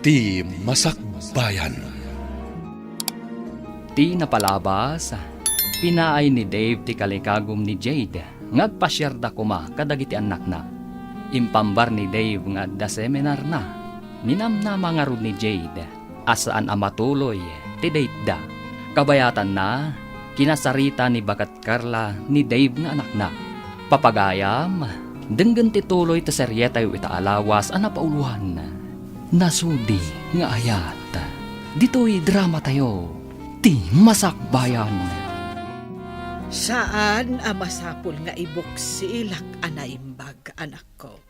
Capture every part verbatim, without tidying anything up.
Ti Masakbayan. Ti napalabas, pinaay ni Dave ti kalikagum ni Jade nga agpasiarda koma kadagiti annakna. Impambar ni Dave nga adda seminarna. Ninamnama ngarud ni Jade a saan a matuloy ti date-da. Kabayatanna, kinasarita ni Baket Carla ni Dave nga anakna. Papagayam, denggen ti tuloy ti serietayo ita a lawas a napauloan. Nasudi nga ayat. Ditoy dramatayo, Ti Masakbayan. Saan a masapul nga ibuksilak a naimbag, anakko.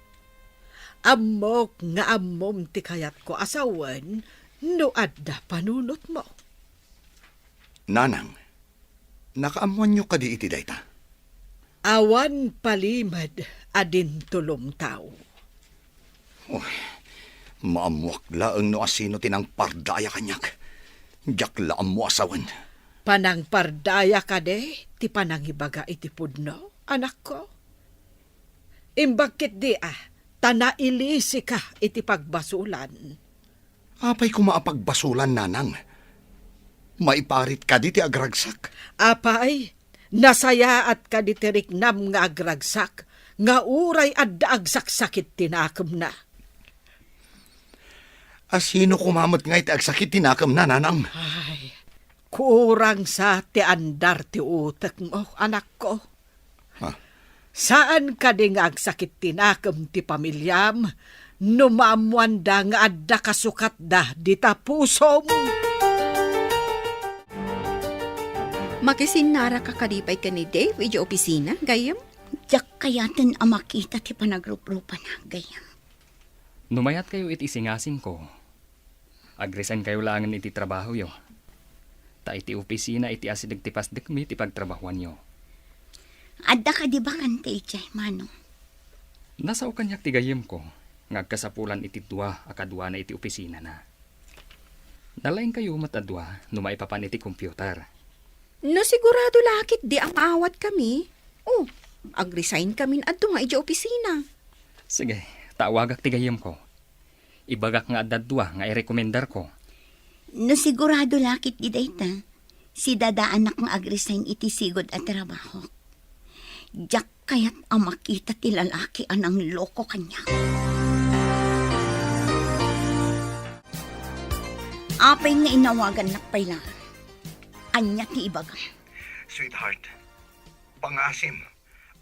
Ammok nga ammom ti kayatko a sawen no adda panunotmo. Nanang, nakaammoanyo kadi iti dayta? Awan palimed a dintulom tao. Uy, maammoak laeng no asino ti nangpardaya kaniak. Diak la ammo a sawen. Panangpardaya kadi ti panangibaga iti pudno, anakko? Imbag ketdi a, ta nailisika iti pagbasolan. Apay koma a pagbasolan, nanang? Maiparit kadi ti agragsak? Apay, nasayaat kadi ti riknam nga agragsak, nga uray adda agsaksakit ti nakemna? Asino koma met ngay ti agsakit ti nakemna, nanang? Ay, kurang sa ti andar ti utekmo, anakko. Ha? Saan kadi nga agsakit ti nakem ti pamiliam no maammoanda nga adda kasukatda dita pusom? Makisinnaraka kadi pay ken ni Dave idiay opisina, gayyem? Diak kayaten a makita ti panagruprupana, gayyem. No mayatkayo iti isingasingko, agresignkayo laengen iti trabahoyo. Ta iti opisina iti asideg ti pasdekmi ti pagtrabahoanyo. Adda kadi bakante idiay, Manong? Nasao kaniak ti gayyemko nga agkasapulan iti dua a kaduana iti opisinana. Nalaingkayo met a dua no maipapan iti computer. No sigurado la ketdi a maawatkami, o, agresign kamin a dua idiay opisina. Sige, ta awagak ti gayyemko. Ibagak nga adda dua nga irekomendarko. No sigurado la ketdi dayta, sidadaanak nga agresign iti sigud a trabahok. Diak kayat a makita ti lalaki a nangloko kaniak. Apay nga inawagannak pay laeng? Ania ti ibagam? Sweetheart, pangasim,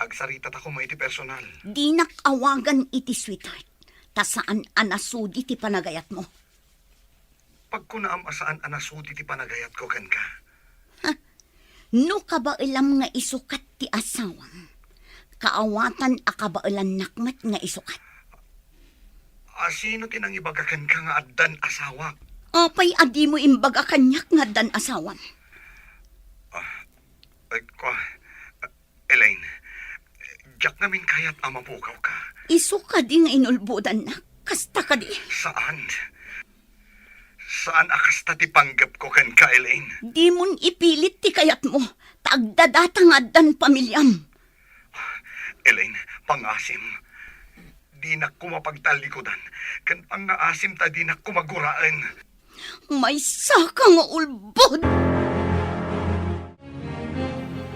agsaritatako koma iti personal. Dinak awagan iti sweetheart, ta saan a nasudi ti panagayatmo. Pagkunaam a saan a nasudi ti panagayatko kenka. Ha? No kabaelam nga isukat ti asawam, kaawatan a kabaelannak met nga isukat. Asino ti nangibaga kenka nga addan asawak? Apay a dimo imbaga kaniak nga addan asawam? Ah, ay, kua-, Elaine, diak ngamin kayat a mapukawka. Isu kadi nga inulbodannak? Kasta kadi? Saan. Saan a kasta ti panggepko kenka, Elaine. Dimon ipilit ti kayatmo, ta agdadata nga addan pamiliam. Elaine, pangasim. Dinak koma pagtallikudan, ken pangngaasim ta dinak koma guraen. Maysaka nga ulbod!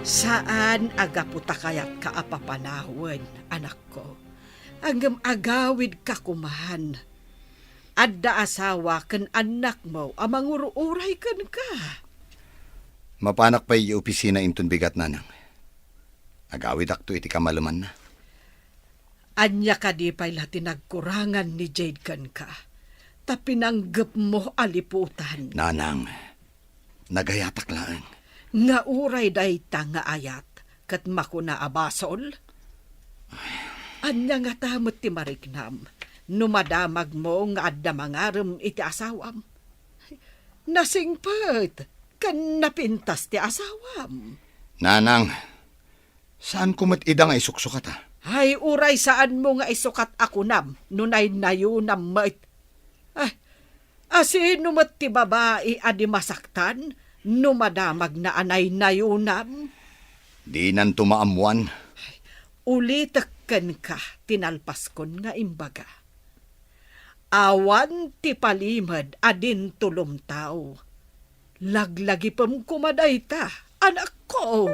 Saan a gapu ta kayatka a papanawen, anakko. Ngem agawidka koman. Adda asawa ken annakmo a mangur-uray kenka. Mapanak pay idiay opisina inton bigat, nanang. Agawidakto iti kamalemanna. Ania kadi pay la ti nagkurangan ni Jade kenka, ta pinanggepmo a liputan? Nanang, nagayatak laeng. Nga uray dayta nga ayat ket makuna a basol? Ania ngata met ti mariknam no madamagmo nga adda mangarem iti asawam? Nasingpet ken napintas ti asawam. Nanang, saanko met ida nga isuksukata? Ay, uray saanmo nga isukat a kunam no naynayonam met. Ay, asino met ti babai a di masaktan no madamagna a naynayonam? Dinanto maammoan. Ay, ulitek kenka ti nalpaskon nga imbaga. Awan ti palimed a dinto lumtaw. Laglagipem koma dayta, anakko.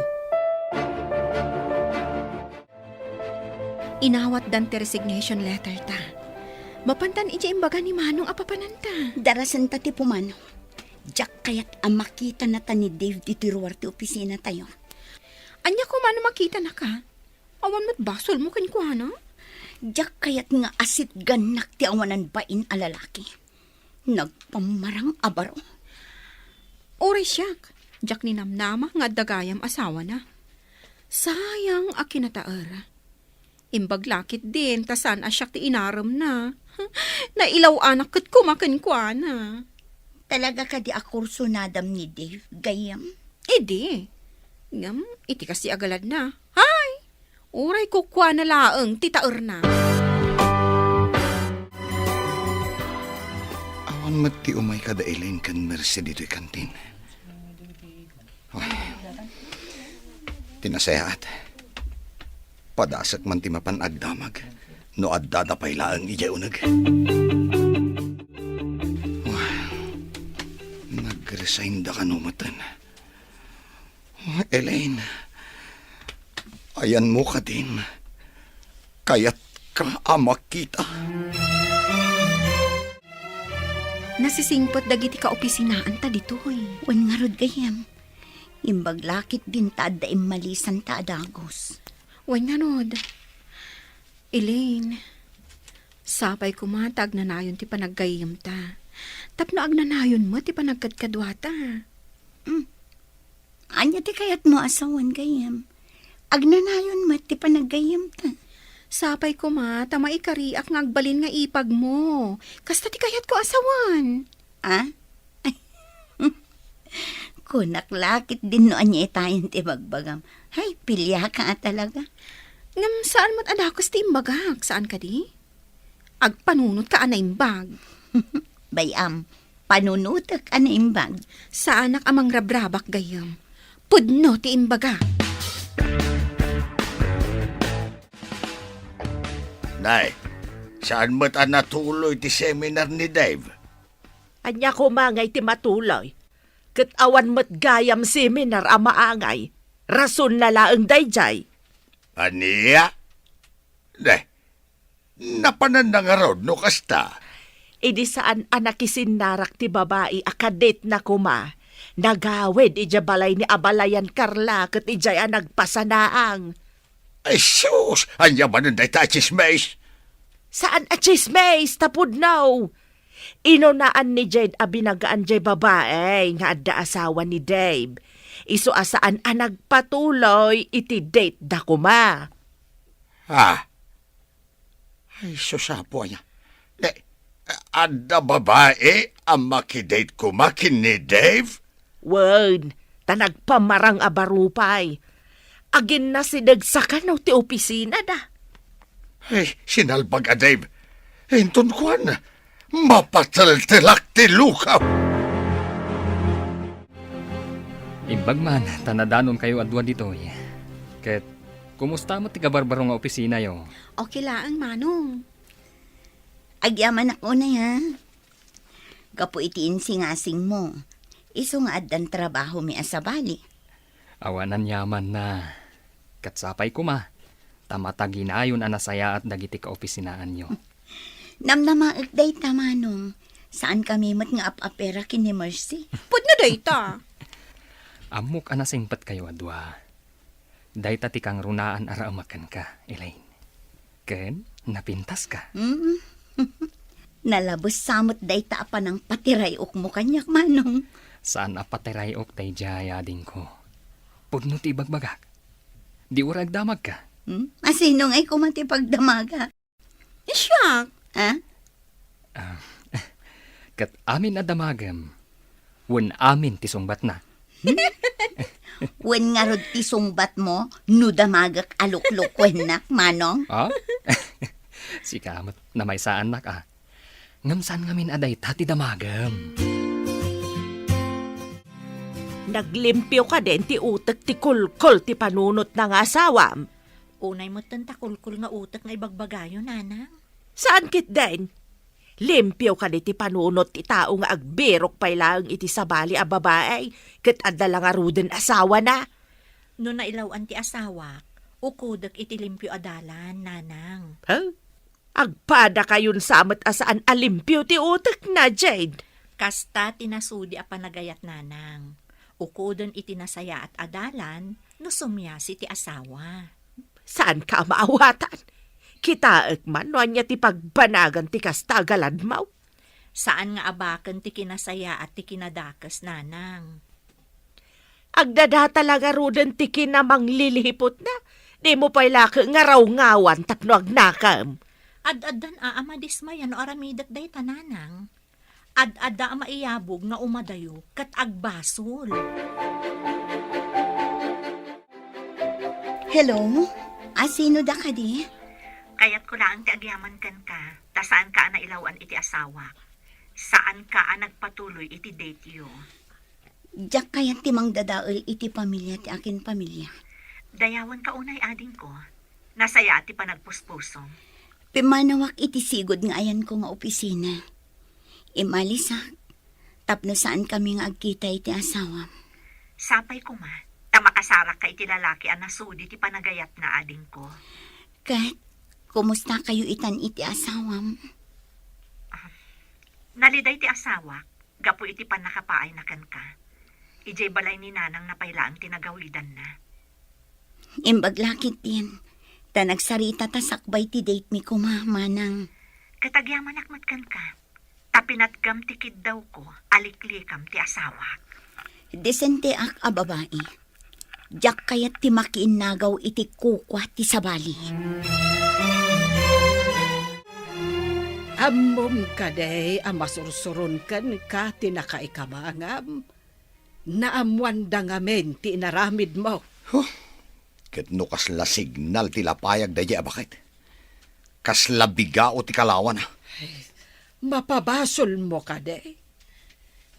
Inawatdan ti resignation letter ta. Mapantan idiay imbaga ni Manong a papananta. Darasenta ti pumanaw. Diak kayat a makitanata ni Dave ditoy ruar ti opisinatayo. Ania koma no makitanaka? Awan met basolmo kenkuana? Diak kayat nga asitgannak ti awanan bain a lalaki. Nagpammarang a baro. Uray siak, diak ninamnama nga adda gayam asawana. Sayang a kinataer. Imbag la ketdin ta saan a siak ti inaremna. Nailaw-anak ket koma kenkuana. Talaga kadi a kursunadam ni Dave, gayyem? Idi. Ngem, iti kasi a galadna, hay! Uray kukuana laeng ti taerna. Awan met ti umay kada Elaine ken Mercy ditoy kantin. Ay, ti nasayaat. Padasek man ti mapan agdamag no addada pay laeng idiay uneg. Ay, nag-resign da kano metten. Elaine, ayanmo kadin, kayatka a makita. Nasisingpet dagiti kaopisinaanta ditoy. Wen ngarud, gayyem. Imbag la ketdin ta adda immalisanta a dagus. Wen ngarud, Elaine, sapay koma ta agnanayon ti panaggayyemta. Tapno agnanayon met ti panagkadkaduata. Mm. Ania ti kayatmo a sawen, gayyem? Agnanayon met ti panaggayyemta. Sapay koma ta maikariak nga agbalin nga ipagmo. Kasta ti kayatko a sawen. Ah? Kunak la ketdin no ania itayen ti bagbagam. Hay, piliaka a talaga. Ngem saan met a dakes ti imbagak, saan kadi? Agpanunotka a naimbag. Bay-am, panunotek a naimbag. Saanak a mangrabrabak gayyem. Pudno ti imbagak. Nay, saan met a natuloy ti seminar ni Dave? Ania koma ngay ti matuloy? Ket awan met gayam seminar a maangay. Rasonna laeng daydiay. Ania? Ne, napananna ngarud no kasta? Idi saan a nakisinnarak ti babai a kadetna koma, nagawid idiay balay ni Abalayan Carla ket idiay a nagpasanaang. Ay sus! Ania manen dayta a tsismis? Saan a tsismis, ta pudno. Inunaan ni Jade a binagaan jay babai nga adda asawa ni Dave. Isu a saan a nagpatuloy iti date da koma. Ah. Ay, sus, Apo, aya. Ne, adda babai a makidate koma ken ni Dave? Wen, ta nagpamarang a baro pay. Aginnasideg sa kano ti opisina da. Ay, sinalbag a Dave. Inton kuan, mapateltelak ti lukaw. Imbag man, ta nadanonkayo a dua ditoy. Ket, kumusta met ti kabarbaro nga opisinayo? Okay laeng, Manong. Agyamanak unay, ha? Gapu iti insingasingmo, isu nga addan trabahomi a sabali. Awan aniamanna. Ket sapay koma, ta mataginayon a nasayaat dagiti kaopisinaanyo. Namnamaek dayta, Manong. Saankami met nga ap-apera ken ni Mercy. Pudno dayta. Ammok a nasingpetkayo a dua. Dayta ti kangrunaan a raemek kenka, Elaine. Ken napintaska. Mm. Nalabes sa met dayta a panangpatiray-okmo kaniak, Manong. Saan a patiray-ok daydiay, adingko. Pudno ti ibagbagak. Di uray agdamagka. Hmm? A sino ngay koma ti pagdamaga? Siak. Ha? Ah, ket amin a damagem, wen amin ti sungbatna. Wen ngarud ti sungbatmo no damagek a luklukuennak, Manong? Ah? Sika met namaysaannak, a. Ngem saan ngamin a dayta ti damagem. Naglimpio kadin ti utek ti kulkol ti panunotna nga asawam? Unay metten ta kulkol nga utek nga ibagbagayo, Nanang. Saan ketdin? Limpio kadi ti panunot ti tao nga agbirok pay laeng iti sabali a babai, ket adda la ngaruden asawana. No nailaw-an ti asawak, ukodek iti limpio a dalan, nanang. Ha? Agpadakayon sa met a saan a limpio ti utekna, Jade. Kasta ti nasudi a panagayat, nanang. Ukoden iti nasayaat a dalan no sumiasi ti asawa. Saanka a maawatan? Kitaek man no ania ti pagbanagan ti kasta a galadmaw. Saan nga abaken ti kinasayaat ti kinadakes, nanang. Agdadata la ngaruden ti kinamanglilihipotna. Dimo pay la ket ngarawngawan tapno agnakem. Ad-addan a, a madismaya no aramidek dayta, nanang. Ad-adda a maiyabog nga umadayo ket agbasol. Hello? Asino da kadi? Kayatko laeng ti agyaman kenka, ta saanka a nailaw-an iti asawak. Saanka a nagpatuloy iti date-yo. Diak kayat ti mangdadael iti pamilia ti akin pamilia. Dayawenka unay, adingko. Nasayaat ti panagpuspusom. Pimmanawak iti sigud nga ayanko nga opisina. Imalisak tapno saankami nga agkita iti asawam. Sapay koma, ta makasarakka iti lalaki a nasudi ti panagayatna, adingko. Ket, kumustakayo itan iti asawam? Ah, naliday ti asawak gapu iti pannakapaayna kenka. Idiay balay ni Nanangna pay laeng ti nagawidanna. Imbag la ketdin, ta nagsarita ta sakbay ti date mi koma, manang. Ket agyamanak met kenka, ta pinatgam ti kiddawko a liklikam ti asawak. Desenteak a babai. Diak kayat ti makiinnagaw iti kukua ti sabali. Ammom kadi a masursuron kenka ti nakaikabangam? Naammoanda ngamin ti inaramidmo. Huh? Ket no kasla signal ti lapayag daydiay a baket, kasla bigao ti kalawana. Ay, mapabasolmo kadi?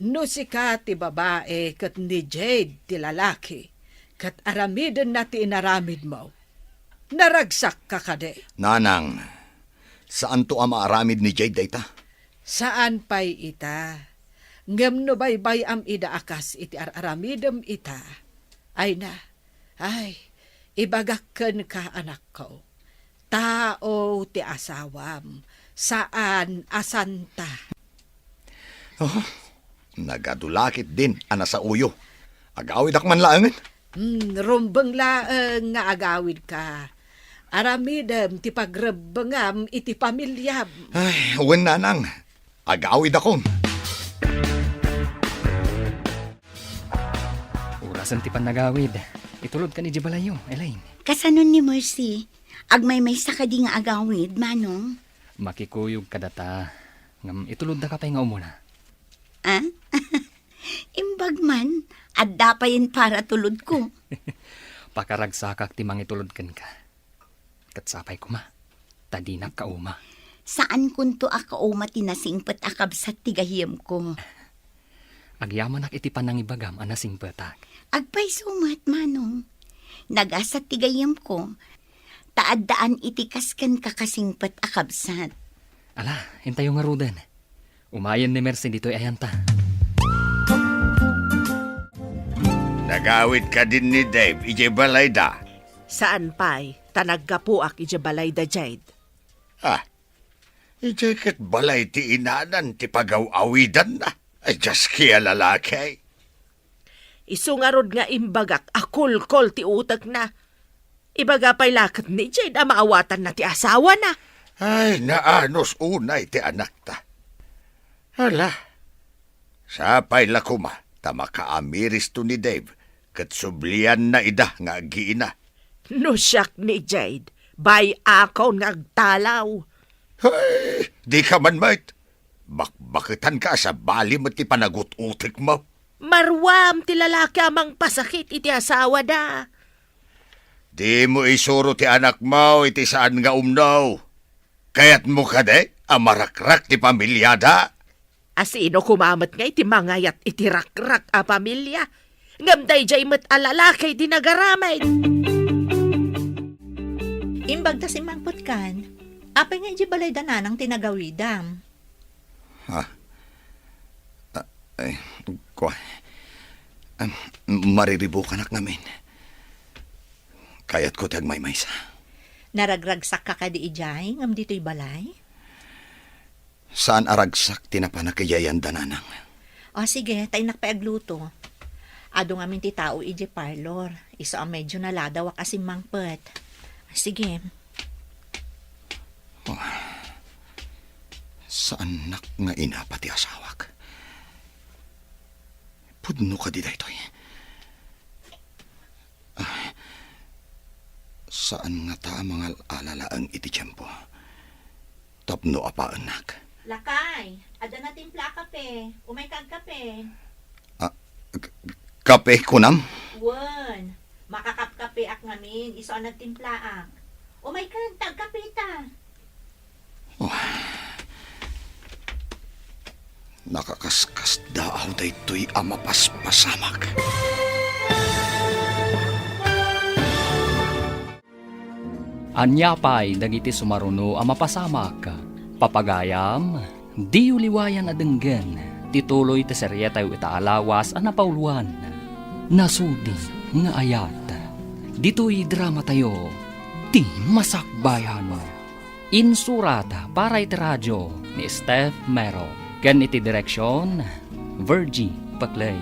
No sika ti babai ket ni Jade ti lalaki, ket aramidenna ti inaramidmo, naragsakka kadi? Nanang, saanto a maaramid ni Jade dayta. Saan pay ita. Ngem no baybay-am ida a kas iti ar-aramidem ita, ay na, ay, ibagak kenka, anakko. Tao ti asawam, saan a santa. Oh, nagadu la ketdin a nasaoyo. Agawidak man laengen. Hmm, rumbeng laeng nga agawidka. Aramidem ti pagrebbengam iti pamiliam. Ay, wen, nanang. Agawidakon. Orasen ti pannagawid. Itulodkan idiay balayyo, Elaine. Kasanon ni Mercy? Agmaymaysa kadi nga agawid, manong? Makikuyog kadata. Ngem ituloddaka pay nga umuna. Ah? Imbag man, adda payen para tulodko. Pakaragsakak ti mangitulod kenka. Ket sapay koma, ta dinak kauma. Saankonto a kauma ti nasingpet a kabsat ti gayyemko. Agyamanak iti panangibagam a nasingpetak. Agpayso met, manong. Nagasat ti gayyemko, ta addaan iti kas kenka kasingpet a kabsat. Ala, intayo ngaruden. Umayen ni Mercy ditoy ayanta. Nagawid kadin ni Dave idiay balayda? Saan pay, ta naggapuak idiay balayda, Jade. Ah, idiay ket balay ti inanan ti pagaw-awidanna. Ay, dios, kaya lalaki. Isu ngarud nga imbagak a kulkol ti utekna. Ibaga pay la ket ni Jade a maawatanna ti asawana. Ay, naanus unay ti anakta. Hala, sapay la koma ta makaamiristo ni Dave ket sublianna ida nga aggiina. No siak ni Jade, bay-akon nga agtalaw. Ay, dika man met. Bakbaketanka a sabali met ti panagut-utekmo. Maruam ti lalaki a mangpasakit iti asawada. Dimo isuro ti anakmo iti saan nga umno. Kayatmo kadi a marakrak ti pamiliada? Asino koma met ngay ti mangayat iti rakrak a pamilia? Ngem daydiay met a lalaki ti nagaramid. Imbag ta simmangpetkan, apay nga idiay balayda nanang ti nagawidam? Ah. Ah, ay, kua. Ah, mariribukanak ngamin. Kayatko ti agmaymaysa. Naragragsakka kadi idiay ngem ditoy balay? Saan a ragsak ti napanak idiay anda, nanang. O, sige, ta innak pay agluto. Adu ngamin ti tao idiay parlor. Isu a medyo naladawak a simmangpet. Sige. Oh, saannak nga inapa ti asawak? Pudno kadi daytoy? Ah, saan ngata a mangal-ala laeng iti tiempo tapno apaennak? Lakay, adda natimpla a kape. Umayka agkape. Ah, k-, kape kunam? Wen, makakapkapeak ngamin, isu a nagtimplaak. Umayka, ta agkapeta. Oh. Nakakaskasdaaw daytoy a mapaspasamak. Ania pay dagiti sumaruno a mapasamak? Papagayam, diyo liwayan a denggen ti tuloy ti serietayo ita a lawas a napauluan, Nasudi nga Ayat. Ditoy dramatayo, Ti Masakbayan. Insurat para iti radio ni Steph Mero ken iti direksion, Virgie Paclay.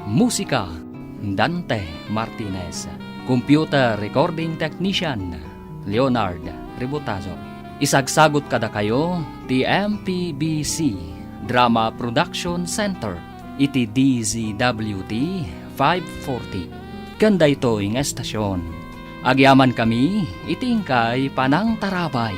Musika, Dante Martinez. Computer recording technician, Leonard Ributazo. Isagsagut kadakayo ti M P B C Drama Production Center iti D Z W T five forty. Ken daytoy nga estasion, agyamankami iti inkay panangtarabay.